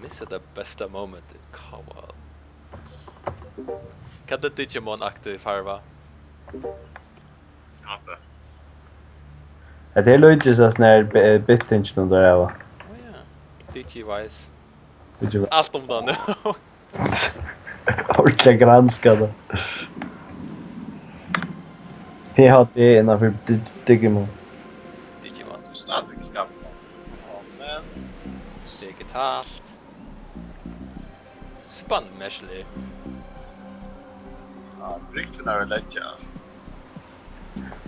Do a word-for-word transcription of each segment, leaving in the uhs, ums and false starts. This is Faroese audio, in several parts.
Missa tað besta momentið. Come on. Hvat er Digimon-aktig farva? Hatta. Hetta her líkist at sånn her bi- bittingin um tær hava. Ó ja. Digi-Wise. Digi- Alt um tað nú. Ordentliga granska tað. P H D innanfyri Dig- Digimon. Digimon. Stadig skapar. Men Digitalt. Spannmerkiligt. Ja, bryggjurnar at leggja.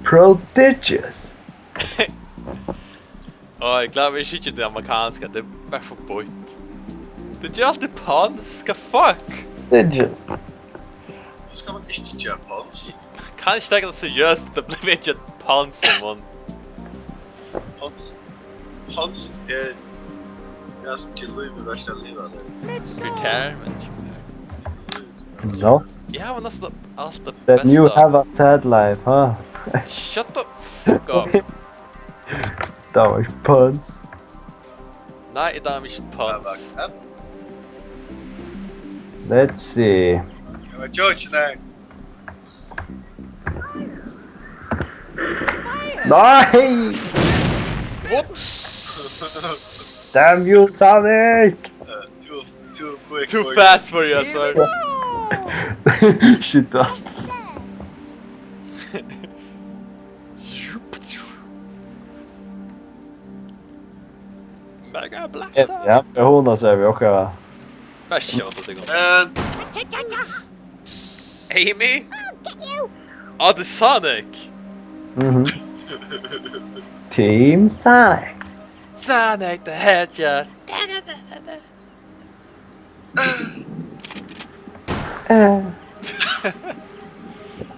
Prodigious. Ó, eg gleði meg ikki til amerikanska, tað er bara for bøtt. Tað er altíð puns, hvat fuck? Prodigious. Nú skal man ikki gera puns. Kann ikki taka tað seriøst, tað blívur ikki eitt puns, mann. Puns. Puns er ja, sum til lívið verst at liva, tað. Kriterium, men No. Eg havi næstan alt tað Then you besta. Have a sad life, huh? Shut the fuck up. That was puns. Nei, eg dámi ikki Tað var puns. Glenn. Let's see. Tað var George, nei. Nei! Whoops! Damn you, Sonic! Uh, too, too quick. Too for fast for you, sir. Shit, ass. Mega Ja, Blaster. ja, hon har ser vi också. Best shot at go. And Amy? Oh, the Sonic! Mhm. Team Sonic. Sonic the Hedgehog! Eh.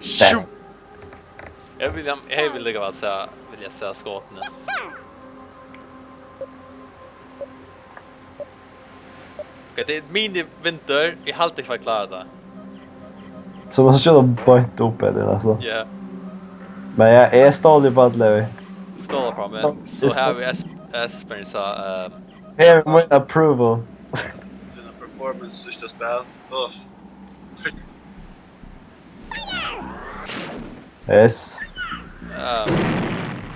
Shoot! Eg vil, eg vil líka væl sjá, vilja sjá skotini. Ok, tað er mini-vindur, eg haldi eg fái klárað tað. Så man skjuter beint upp i det, altså. Ja, Men ja, eg stóli bara til Levi. stóla á meg. So her við Espen sa, ehm, Here, my approval. Sína performance, síðsta spæl. Uff. Yes. ehm,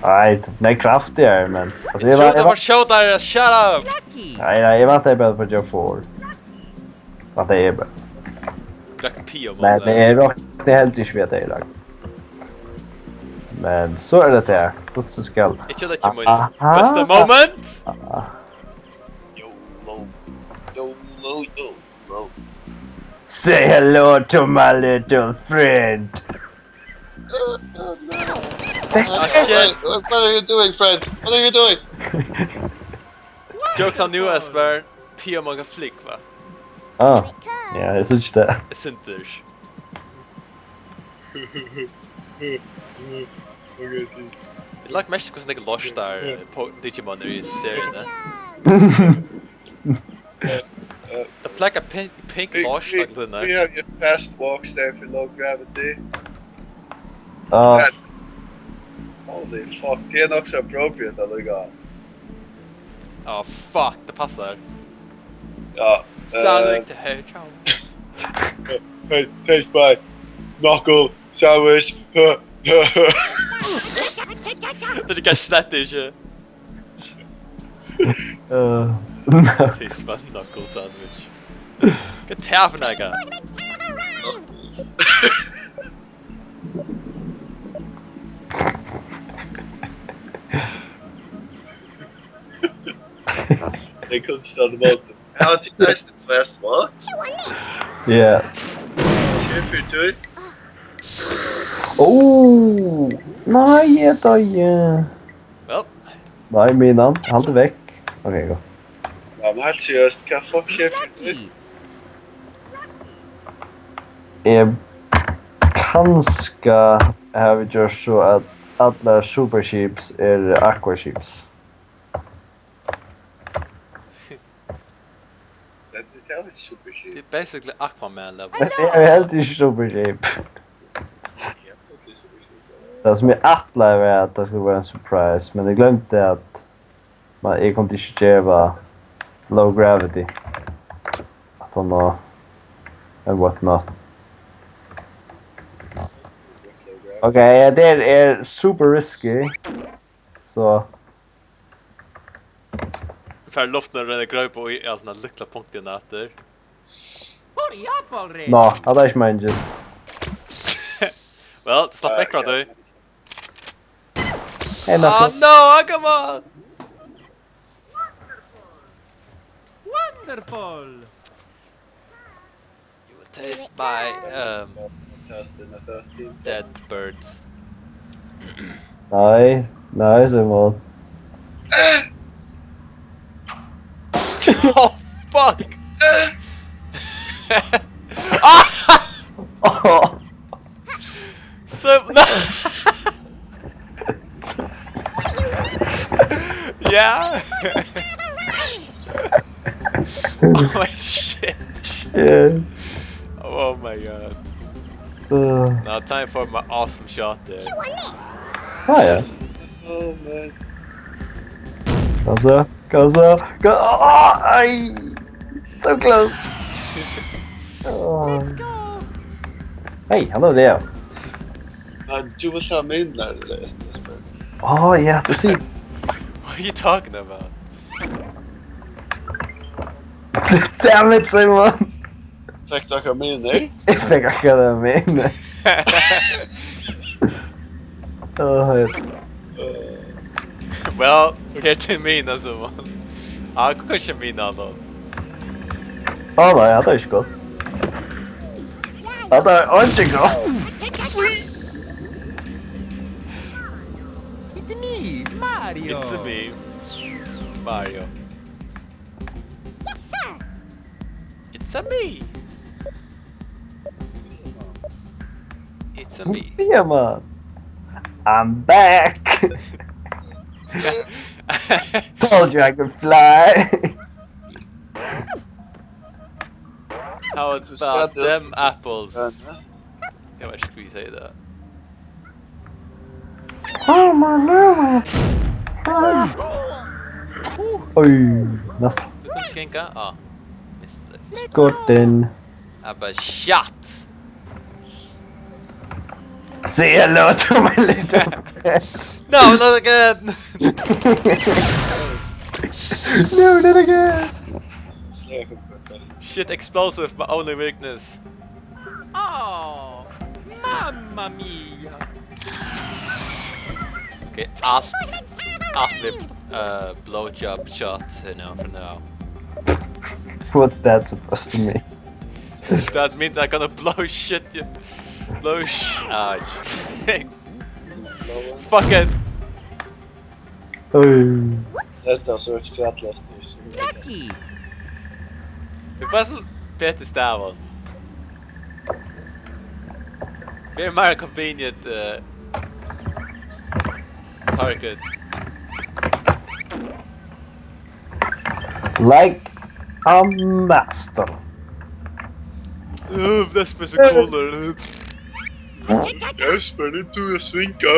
Nei, den er kraftigere, men... Altså, Eg trúði tað var skjótari, shut up! Nei, nei, eg vant bara på Joe four. Vant eg bara. Drekk píu, Men mann. det er rock, det er helt ikke vi at det er rock. Men så er det det, hvordan skal... Ikki leggja meg Aha. Besta moment! Yo, low. Yo, low, yo, low. Say hello to my little friend. Ah, shit! What, what are you doing, friend? What are you doing? Joke's on you, Esbern. Píu, man kann flúgva. Ah, ja, jeg synes ikke det. Eg syndir. Okay, Eg lagt merki til, hvussu nógv lort tað er, eh, Digimon er í seriuni. Tað plagar pink, pink lort, we, takk til we have your fast walks there for low gravity. Ah, That's, holy fuck, det er nok så appropriate at ligge av. Oh, fuck, tað passar. Ja. Sonic the Hedgehog. Hey, taste by Knuckle Sandwich. Tað riggar slett ikki. Uh, Taste by Knuckle Sandwich. Hvat er tað fyri nakað? They couldn't stand the mountain. How did I the fast walk? Yeah. Cheer for two. Oh, nei, jeg tar ikke. Vel, Nei, min han. Hold det vekk. Ok, gå. Ja, men helt seriøst, hva fuck skjer for two? Jeg kanskje har vi gjort så at alle superships er aquaships. Det er ikke supership. Tað er basically Aquaman level. Men det er jo helt ikke supership. Det som jeg atla var at det skulle være en surprise, men jeg glemte at man, jeg kunne ikke gjøre low gravity. Sånn og and whatnot. Ok, det er super risky. So. Fær luftin at renna í greip og í, ja, sånne lítla punkt inn aftur. Hurra, Paul Rey! Nå, hatta er ikki meiningin. Well, slapp vekk frá tí. Hey, ah, Matthew. No, come on! Wonderful! You will taste my, um, dead bird. Nei, nei, Simon. Oh, fuck! Ah! So, no. Yeah. Oh, shit. Shit. Oh my god. Uh. Now time for my awesome shot there. Ah, yeah. Oh man. Go, go, go. Oh, ay. So close. Oh. Hey, hello there. Nei, tú vilt hava minirnar, Jesper. Oh, yeah, to see. What are you talking about? Damn it, Simon! Fekk tú akkurát minir? Eg fekk akkurát minir. Oh, yeah. Well, her til mín, altso. Ah, kanskje mín, altso. Á, nei, hatta er ikki gott. Hatta er ikki gott. It's me, Mario. It's me, Mario. Yes, sir. It's a me. It's a me. Yeah, man. I'm back. Told you I could fly. How about them apples? Eg veit ikki hví eg sigi tað. Oh, my Lord. Oj, næstan. Tú kanst ganga? Ah, misti. Skotin. Aber shot. Say hello to my little friend. No, not again. No, not again. Shit, explosive, my only weakness. Oh, mamma mia! Okay, alt, alt við, uh, blowjob shot, you know, for now. What's that supposed to mean? That means I'm gonna blow shit, you blow sh-, ah, sh-, fuck it! Oj. Hetta er so eitt fjall eftir. Lucky! Tú fært so betur stavan. Very more convenient, uh, target. Like a master. Uh, that's pretty cooler. Jesper, nú tú ert svinga.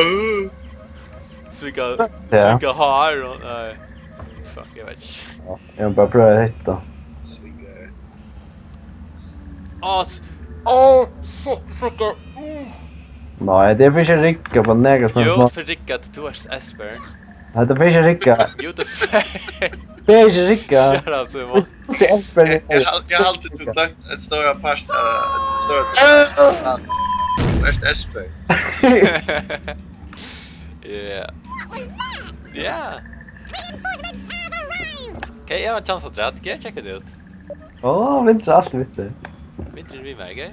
Svinga, ja. Svinga har, og, nei. Fuck, eg veit ikki. Ja, eg má bara prøva hetta. Svinga. Á, s-, á, fuck, fuck, uh. Nei, tað er ikki riggað á nakran sum helst máta. Jú, tað er riggað, tú ert Esbern. Nei, tað er ikki riggað. Jú, tað er. Tað er ikki riggað. Shut up, Simon. Hvussu er Esbern? Eg, eg hal-, eg haldi, tú tók ein stóran part, eh, ein stóran part av, tú ert Esbern. Yeah. Yeah. Okay, eg havi ein kjans afturat. Skal eg tjekka tað út? Á, vindurin er altíð við tær. Vindurin er við mær, okay?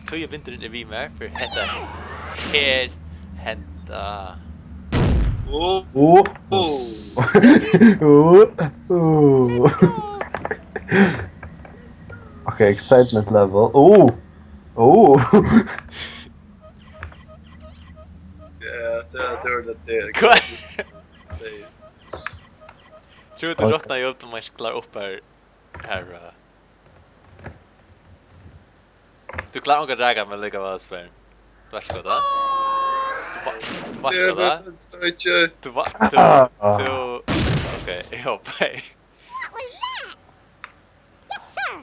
Tí vindurin er við mær, fyri hetta her henda. Á. Á. Á. Á. Ok, excitement level. Á. Á. Ja, tað, tað var tað. Hvat? Trúði tú rotnaði upp, tú mást klára upp her, her, uh. Tú klárar ongan raka, men líkavæl, Esbern. Vær so góð, tá. Tú va-, tú vart góð, tá. Tú va-, tú, tú, ok, eg hopi. Yes, sir.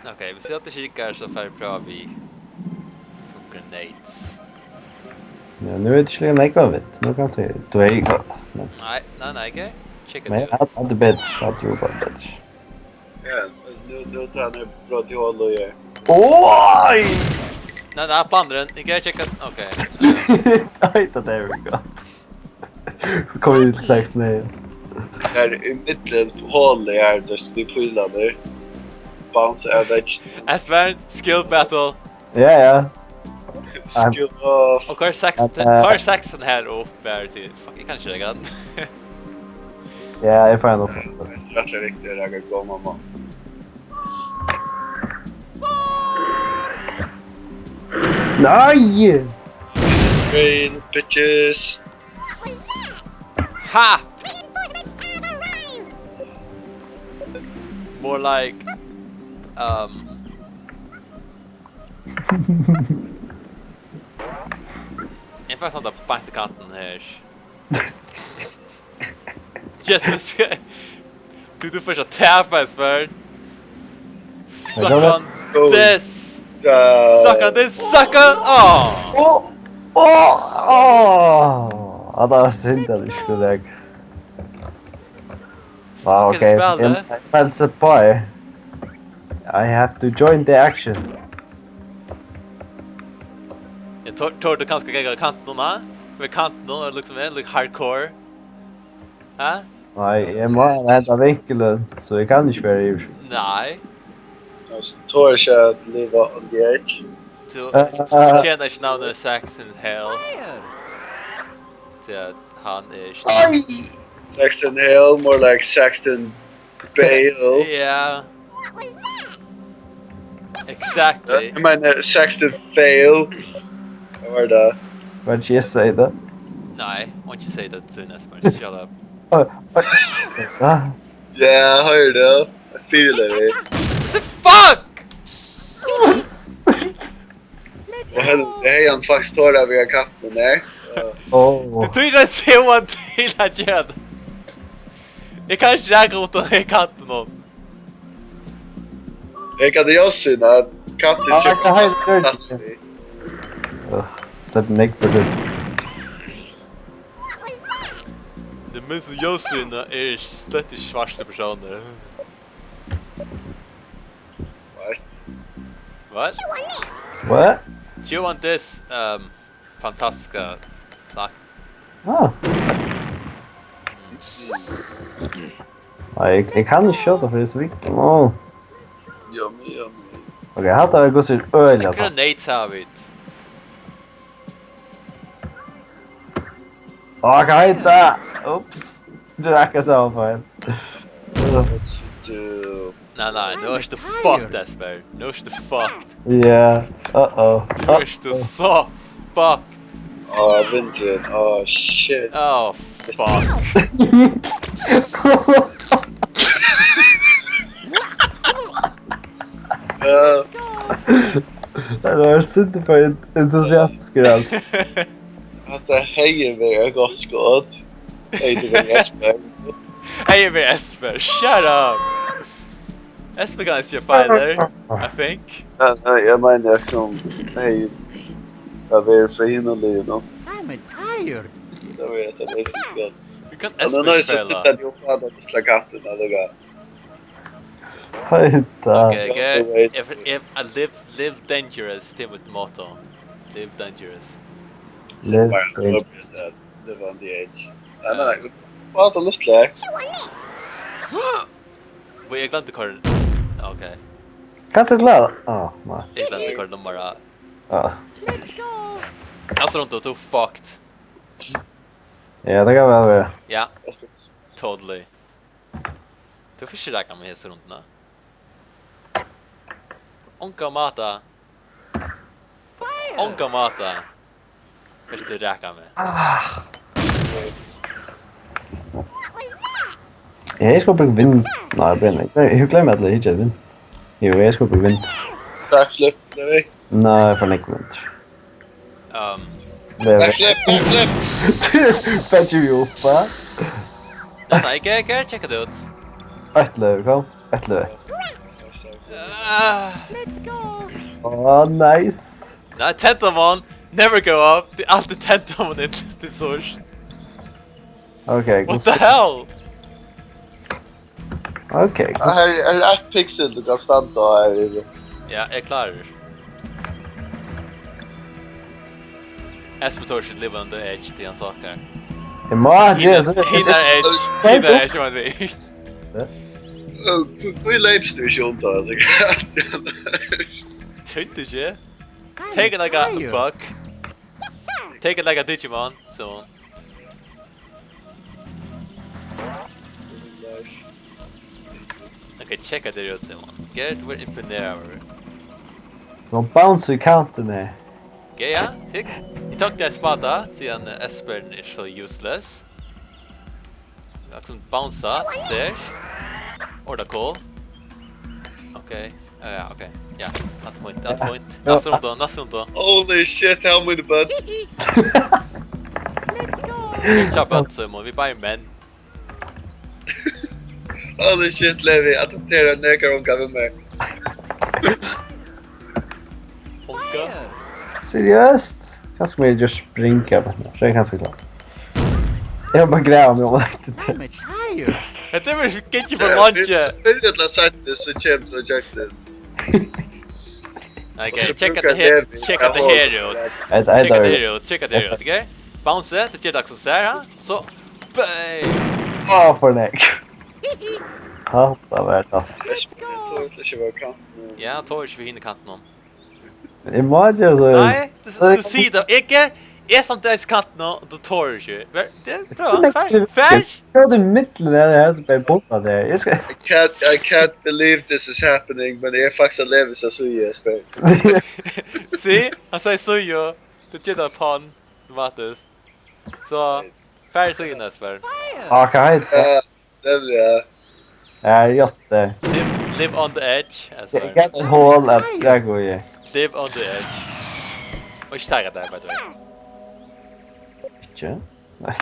Ok, hvis jeg hadde kikker, så får jeg prøve vi som grenades. Ja, nú er tað ikki líka nógv av vit. Nú kanst tú, tú er ikki gott. Men Nei, nei, nei, ok. Check it men out. At, at the bitch, at you got bitch. Ja, nú, nú tar hann upp brot í hol og er Oj! Nei, nei, på andre. Ikke check it. Ok. Nei, det er jo godt. Kom inn til seks, nei. Her í midten holið her, det er de pilene der. Bounce av vegg. Espen, skill battle. Ja, ja. Skill off. Og hvar er seksten, eh, hvar er seksten her oppe her til? Fuck, jeg kan ikke legge den. Ja, jeg får en opp. Det er rett og slett viktig, jeg kan gå, mamma. Nei! Green bitches. Ha! More like, um, eg fari samt at banka katten her. Just for sake. Du, du først at tapa, Espen. Suck on this. Suck on this, suck on. Åh. Åh, åh, åh. Ja, det var synd at du skulle deg. Wow, ok. Hvilket spill, det? Spells a boy. I have to join the action. Jeg tror, tror du kanskje jeg kan kante noen her? Med kanten nå, liksom, er litt hardcore. Hæ? Nei, eg má hava henda vinkilin, so eg kann ikki vera yvir. Nei. Altso, tør ikki at liva on the edge. Tú, eh, tú fortjenar ikki navnið Saxton Hale. Tí at hann er ikki Oi! Saxton Hale, more like Saxton Bale. Ja. Exactly. Eg meini, Saxton Fail. Hvat var tað? Hvat did eg siga? Nei, hon ikki siga tað til næsta, men shut up. Oj, oj. Ah. Ja, hoyr tað. Eg fíli tað. So fuck! Og hann, eg hevði hann faktiskt tórað við katten har. Ó. Tú trýr at seg til at gera tað. Eg kann ikki raka út av den katten nú. Eg kann ljóssyna, at katten Ah, kemur hetta heilt katten. Ørt. Øh, slepp meg til. Det minste ljóssyna er slett ikki svarte personer. What? What? What? Chew on this, um, fantastiska plakk. Ah. Nei, eg, eg kann ikki skjóta fyri so vidt. Ó. Yummy, yummy. Ok, hatta var gott, øgiliga Hvat gott. Grenades hava vit? Á, hvat heita? Ups. Drakk eg so feil. What you do? Nei, nei, nú ert tú fucked, Espen. Nú ert tú fucked. Yeah. Uh-oh. Nú ert tú so fucked. Á, vindurin. Á, shit. Oh, fuck. Ja. Tað var synd for en-, entusiastiskur, altso. Hatta hevði verið eitt gott skot. Hey, tú kann Espen. Hey, við Espen, shut up! Espen kann ikki feila, I think. Ja, nei, eg meini, eg kom, hey, tað verður frá hinum liðunum. I'm tired. Tað verður, tað verður ikki gott. Tú kann Hann er Espen nice at feila. Sitta og fáa tað til plakatið, tað er gott. Heita. Okay, okay. If, if I live, live dangerous, tað er mítt motto. Live dangerous. Live Bara dangerous. Live on the edge. Nei, nei, nei. Bara ta lítla. Wait, eg gloymdi hvar. Okay. Kanst tú klára? Á, nei. Eg gloymdi hvar nummar er. Á. Altso, Rondo, tú fucked. Ja, tað kann væl vera. Ja. Totally. Tú fært ikki raka meg hesa rundina. Ongan máta. Ongan máta. Fært tú raka meg. Ah. Eg skal brúka vind. Nei, eg brúki ikki. Eg gloymdi at eg hevði vind. Jú, eg skal brúka vind. Backflip, Levi. Nei, for nógv mynd. Um, Backflip, backflip! Fekk eg meg upp, va? Nei, nei, ikke, ikke, check it out. Eitt løv, kom. Eitt løv. Ah, Oh, nice. Nei, tentamon, never go up. Det er alltid tentamon inntil til sørst. Okay, What the hell? Okay. Her er eitt pixel du kan standa á her yvir. Ja, eg klári. Espen Thor should live on the edge, tí hann sakar. Eg má Hina, gera so. hina edge, hina edge, man veit. Hví leipst tú ikki undan hasum? Tøyndi ikki. Take it like a buck. Take it like a Digimon, so. Okay, tjekka tær út, Simon. Gert, we're imponerað. Hon bounce í kantini. Okay, ja, hygg. Eg tók teg spada, síðan Espen er so useless. Akkurát bounce, ser. Or the call. Okay. Ja, ja, okay. Ja, hatta er fínt, hatta er fínt. Næsta runda, næsta runda. Holy shit, how many butt? Tja, bøtt, Simon, vit bæði menn. Holy shit, Levi, adoptera nakar unga við mær. Unga. Seriøst? Kanska má eg just springa, men so er kanska klart. Eg vil bara grava meg um eitt. I'm a child. Hetta er vel ikki for leingi. Fyrr ella seinni, so kemur tú ígjøgnum. Okay, tjekka tað her, tjekka tað her út. Eitt, Tjekka eitt tað her út, tjekka tað her út, okay? Bounce, tað ger tað sum sær, ha? So, bang! Á, for nek. Hatta var tað. Espen, eg tori ikki vera kant nú. Ja, eg tori ikki við hini kantinum. Eg má gera so. Nei, tú, tú sigur tað. Eg er, eg er samt eins kant nú, og tú torir ikki. Ver, det er bra. Fær, fær. Hvat er midten av det her som er bomba der? Jeg skal... I can't, I can't believe this is happening, men eg er faktiskt á Levis síðu, Espen. Sí, hann sigur síðu. Tú ger tað pun, Mattis. So, fær síðuna, Espen. Ah, hva heter det? Ja, nemlig, ja. Ja, gjort det. Live, live on the edge, Jeg Espen. kan et hål at jeg går i. Live on the edge. Og ikki taka tað, by the way. Ikke? Nei.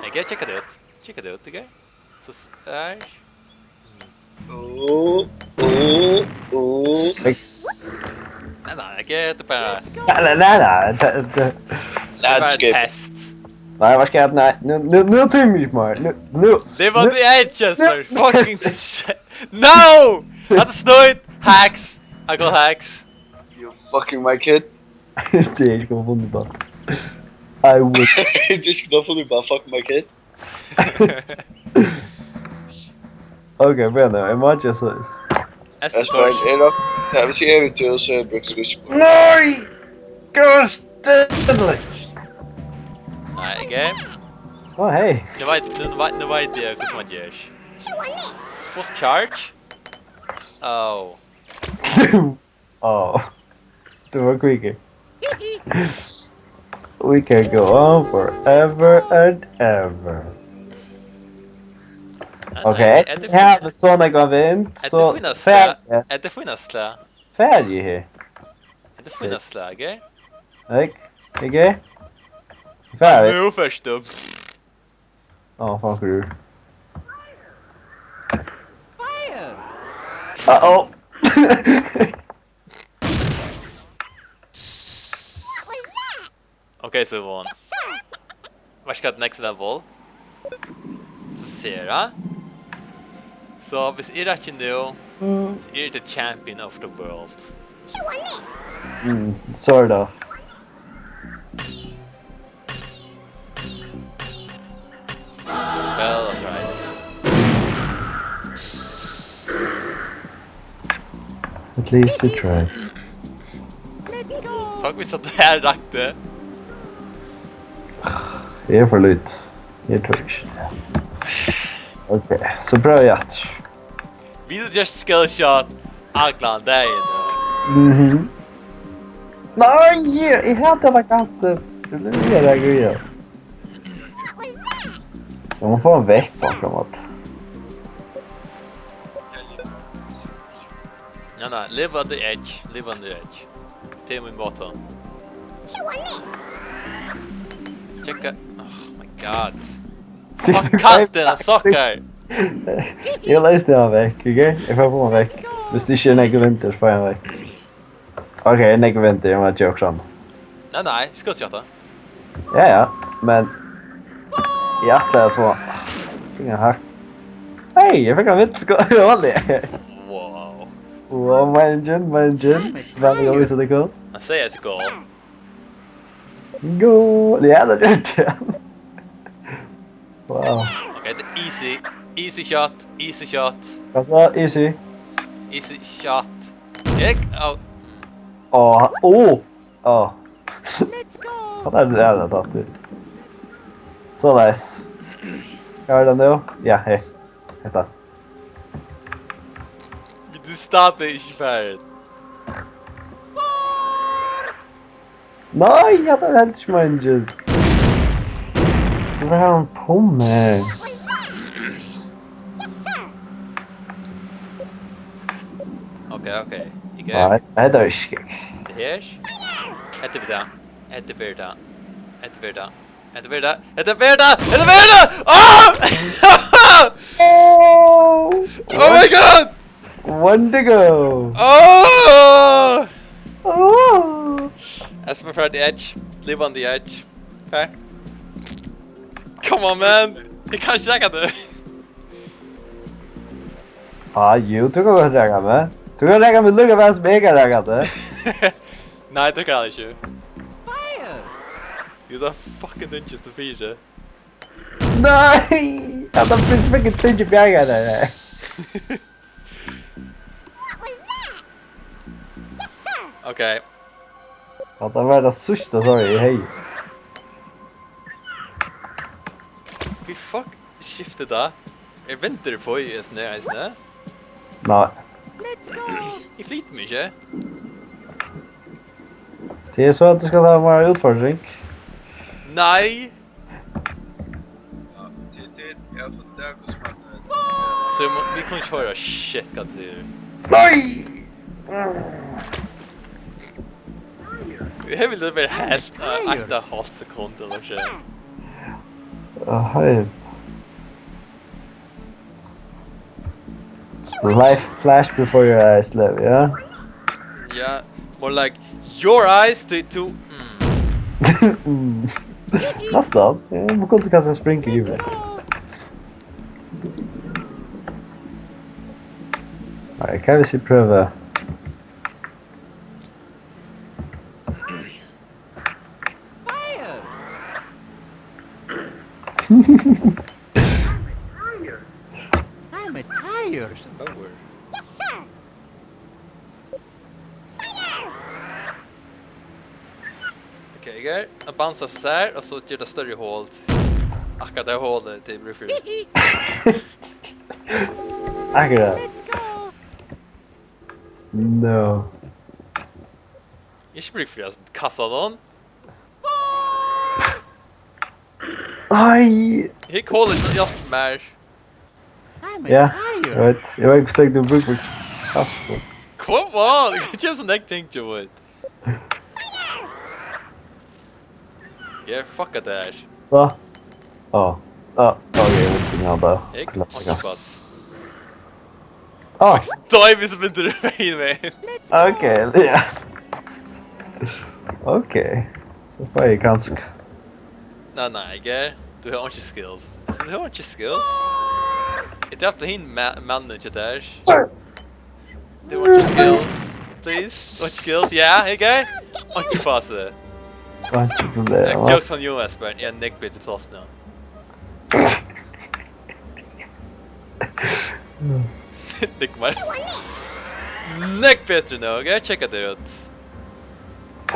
Eg tjekka tað út. Tjekka tað út, okay? So, s-, her. Oh, oh, oh. Nei, nei, eg er bara, Nei, nei, nei, nei. Det, det. det er bara en Landscape. Test. Nei, hva skal jeg... Nei, nå, nå, nå tror jeg mye mer. Nå, nå. Live on the edge, Espen. Fucking s-, no! Hatta er snøyt. Hacks. I got hacks. You fucking my kid. Det er ikke kommet funnet på. I would. Du skulle ha funnet bare fuck my kid. Ok, men jeg må ikke så... Espen Espen, Thorsen. er det... Ja, hvis jeg er ute, så bruker du ikke sport. Nei! Gosh damn it! Nei, okay. Å, hei. Nå veit, nå veit, nå veit eg hva som man gjør. Full charge? Oh. Åh. Du var quicker. We can go on forever and ever. Ok, Er det, her er det sånn jeg går inn, er så det fineste, ferdig. Er det fineste? Ferdig her. Er det fineste, okay? Ikke? Ikke? Ferdig. Nå først, du. Åh, fuck you. Uh-oh. Ok, Simon. Veit ikki hvat next level. So ser eg. So, hvis eg rakki nú, so er eg the champion of the world. Mm, sort of. Well, that's right. At least you tried. Takk, hvis at det her rakte. Eg eri for lít. Eg tori ikki. Ok, so prøvi eg aftur. We just skill shot allan dagin. Mhm. Nei, eg hati at taka hatt. Eg blívi her, eg grínar. Eg má fáa hann vekk á onkran máta. Ja, nei, live on the edge, live on the edge. Tað er mín motto. Tjekka. Oh my god. Fuck, katten, hann suckar. Eg vil eisini hava hann vekk, ok? Eg fari at fáa hann vekk. Hvis det ikke er noe vinter, så får jeg vekk. Ok, er noe vinter, jeg må joke sånn. Nei, nei, skottshotta. Ja, ja, men jeg akter å få... Fikk en hakk. Hei, jeg fikk en vintersko. Olje. Wow. Wow, my engine, my engine. Veldig godt hvis det er cool. Han sier jeg skal. Go! Ja, det gjør det. Wow. Ok, det er easy. Easy shot, easy shot, Hva så? Easy. easy shot. Jeg, au. Åh, åh, åh. Han er det der, det er tatt ut. Så nice. Hva er det nå? Ja, hei. Hei da. Du starter ikke ferdig. Nei, ja, det er helt ikke mangel. Hva er han på med? Ok, ok. Ikke Nei, nei, det er ikke. Det her. Etter blir det. Etter blir det. Etter blir det. Etter blir det. Etter blir det. Etter blir det. Ah! Oh, Oh my god! One to go. Oh! Oh. As my friend Edge. Live on the edge. Fair. Come on, man. Jeg kan ikke rekke det. Ah, jo, du kan godt rekke med. Du kan rekke med lukka vær som jeg kan rekke det. Nei, det kan jeg ikke. You the fucking ninjas to fire. Nei! Ja, det finnes ikke ting i bjerget der. Ok. Ja, det var det siste, sorry, hei. Vi fuck skiftet da. Er vinter på i sånn her, eisen her? Nei. Jeg flyter meg ikke. Det er så at du skal ha mer utfordring. Nei! Ja, det, det er jo sånn der, hvor man, eh, Så vi, må, vi kunne ikke høre shit, hva du sier. Nei! Jeg vil det være helt uh, etter halvt sekund eller noe. Uh, hei. Life flash before your eyes, Levi, ja? Ja, more like your eyes to... to mm. Mm. Næsten. Ja, man kunne kanskje springe i det. Nei, hva hvis vi prøver? I'm a tired. Lower. Ok, jeg er. Jeg bouncer sær, og så gjør det større hold. Akkurat det holdet til bruk for. Akkurat. No. Ikke bruk for å kaste noen. Nei! Hikk holdet, hjelp meg. I'm a Ja, tired. jeg vet. Jeg vet ikke, hvordan du bruker kasten. Come on! Du kan ikke gjøre sånne ting, Joe. Yeah, fuck it der. Så. Åh. Åh, ok, jeg vet ikke om jeg hadde Jeg klart har det. Ikke pass. Åh, Dive is a bit the main man. ok, ja. Ok. Så får jeg kanskje... Nei, nei, ikke. Du har ikke skills. Altså, du har ikke skills. Jeg drepte hin ma- mannen ikke der. Du har ikke skills. Please. Du har ikke skills. Ja, ikke? Ikke passe. Hva er det for det? Jeg jokes on you, Esbjørn. Jeg nikker til plass nå. Nikk meg. Nikk bedre nå, ok? Check det ut.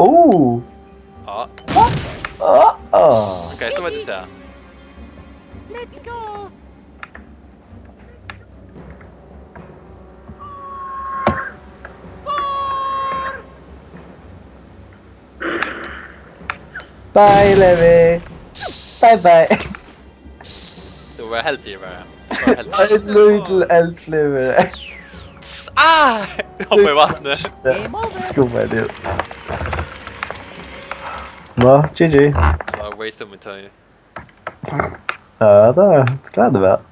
Oh! Ja. Ah, ah. Ok, så vet du det. Let's go. Bye, Levi. Bye, bye. Du var heldig, bare. Du var heldig. En liten eltliver. Ah! Hoppa i vannet. Game over. Skumma det. Nå, G G. Det var waste of my time. Ja, det er klart det var.